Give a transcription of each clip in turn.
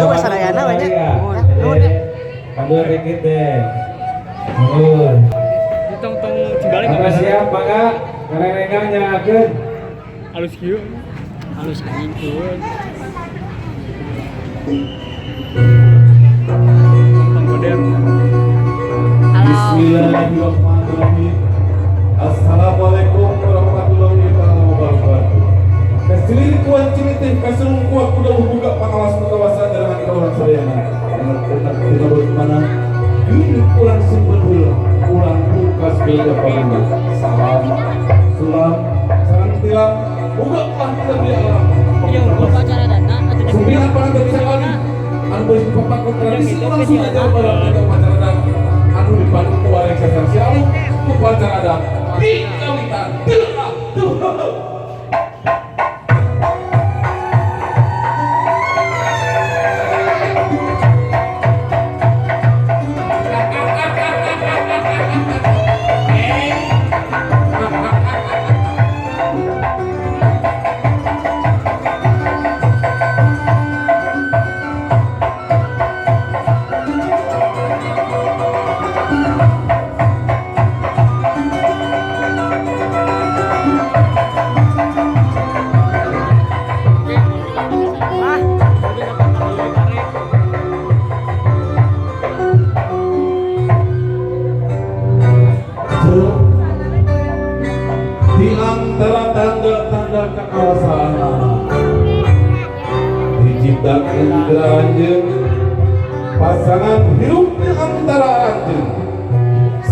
We sadayana we nya. Nuhun ya. Mundur dikit deh. Mundur. Tong tong cibalik. Mangga siap, mangga. Ngarenggang nyalakeun. Halus kieu. Halus anjing kieu. Tong goder. Halo. Bismillahirrahmanirrahim. Assalamualaikum warahmatullahi wabarakatuh. Kasilir kuat cilitin kasurung kuat kuda buka pangawas kawasan dari orang sadayana. Enak enak tidak mana. Gini kurang simpen heula, kurang buka segala panuna. Salam, sulam, sarang tilang, buka lah kita di alam. Iya, upacara dana atau Sembilan pangan sekali. Anu geus papaku tradisi urang Sunda Jawa Barat eta upacara adat. Anu dipandu ku wareng sasar sialu upacara adat di kawitan. Tuh, tuh. Ah, Di antara tanda-tanda kekuasaan diciptakan geranjeun pasangan hirup di antara aranjeun,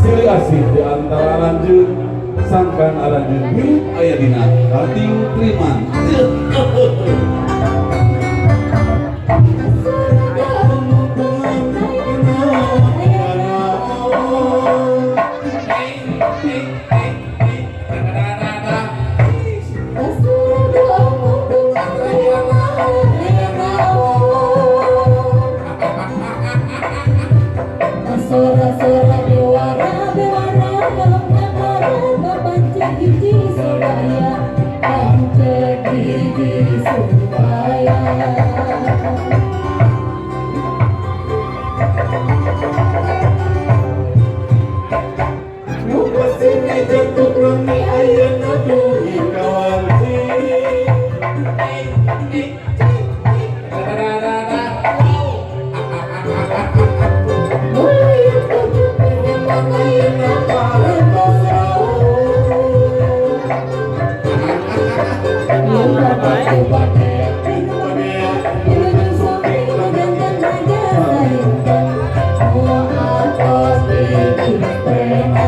silih asih di antara aranjeun, sangkan aranjeun hirup aya dina kating triman. Sora-sora bewara bewara kalau negara pancet hiji supaya pancet hiji supaya. Nu kesini jatuh rami ayeuna dugi kawarti. Mulai tujuh Ayeuna parantos rawuh. Wilujeng sumping janten raja sainten nu atos diistrena.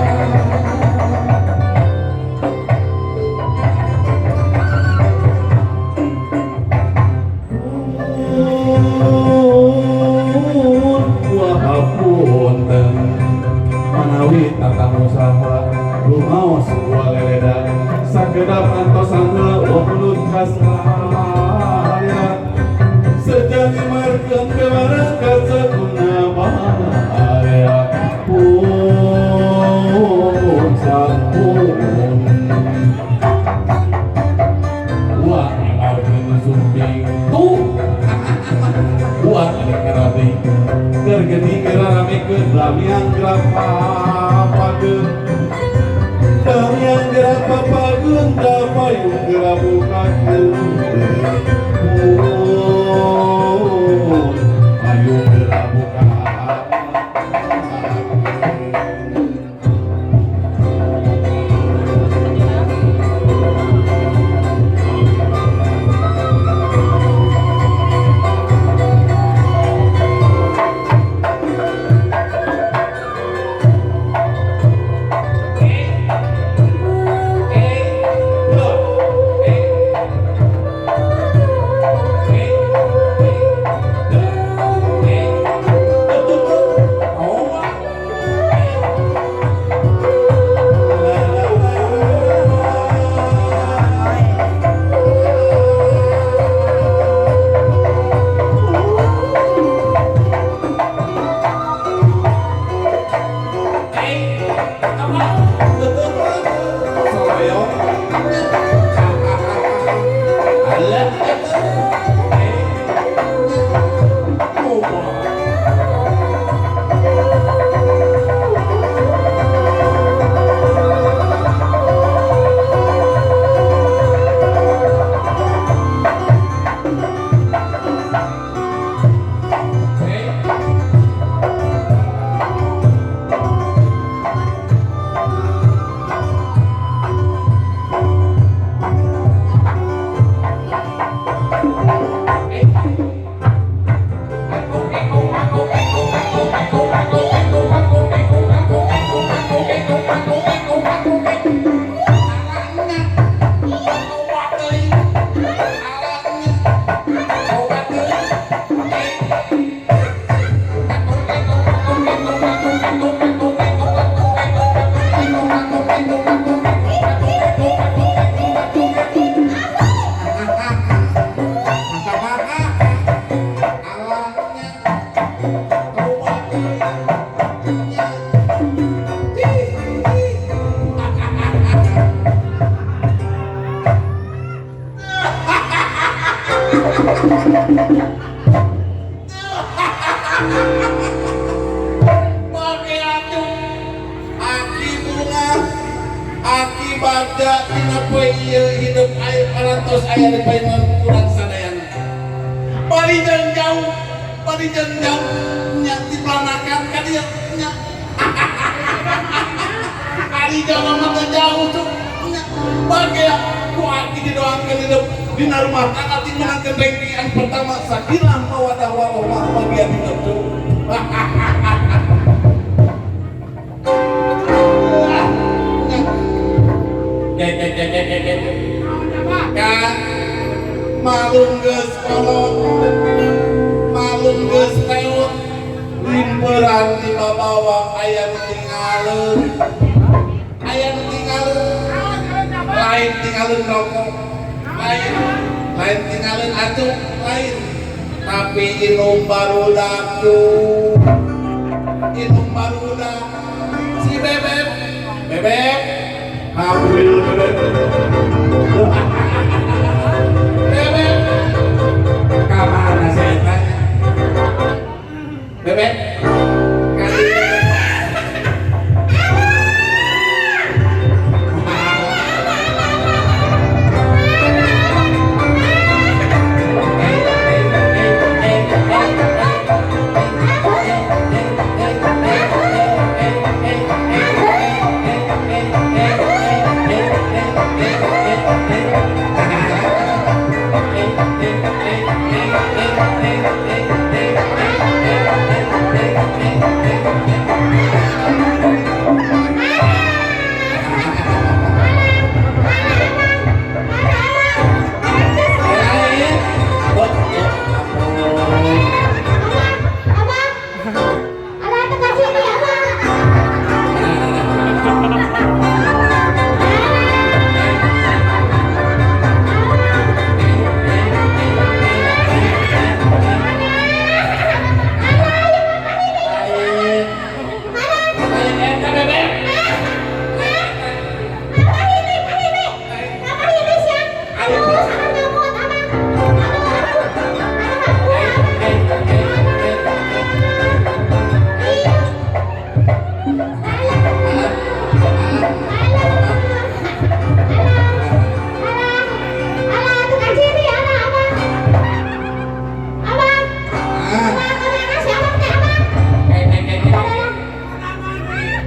Punten manawi tatamu saha rumaos gua leleda sakedap antosan heula mulut kasalira sejati markeun kemarang kasakuna area pun sampun. Wah, ngelarkeun sumping tuh. Wah, ada kerabi. Gergedi geraramikeun lamiang gerapapageun. Lamiang gerapapageun dapayung gerabukakeun. Pun payung gerabukakeun. Bage atuh aki bunga aki bagja dina poe ieu hidup aya parantos aya di painan urang sadayana. Bari jeung jauh, bari jeung jauh nya diplanakan ka dieu nya. Ari jauh mah teu jauh tuh nya. Bage ku aki didoakeun hidup dina rumah tangga ting menangkeun ranking pertama sakinah mawadah warahmah bagian hidup tuh. Kang malum geus kolot, malum geus peut, limperan di babawa aya nu tingaleun, aya nu tingaleun, lain tingaleun rokok, lain, lain tingaleun acuk, lain, tapi inum barudak tuh, inum barudak, si bebek, bebek, ambil bebek. Bebek, kamana saya tanya? Bebek, kali. Abang, ada tekan sini, abang.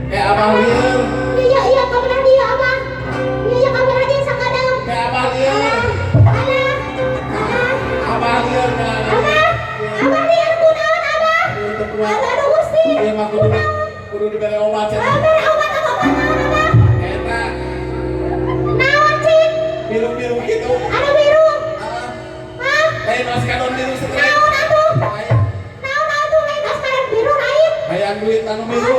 Kayak abah lieur, Iya, iya, kamu dia, abang. Iya, iya, kamu dia sakadang. Kayak abah lieur, Alah, alah, abah lieur, abah, abah liar kunaon, abah? Abah, aduh Gusti. Iya mah kudu kudu dibere obat cenah. Abah, obat, obat, naon, abah? Eta Naon, cing? Biru-biru gitu. Anu biru. Ah, Hah? lain oskadon biru setrek. Naon atuh? Lain Naon atuh lain oskaran biru lain? hayang duit anu biru.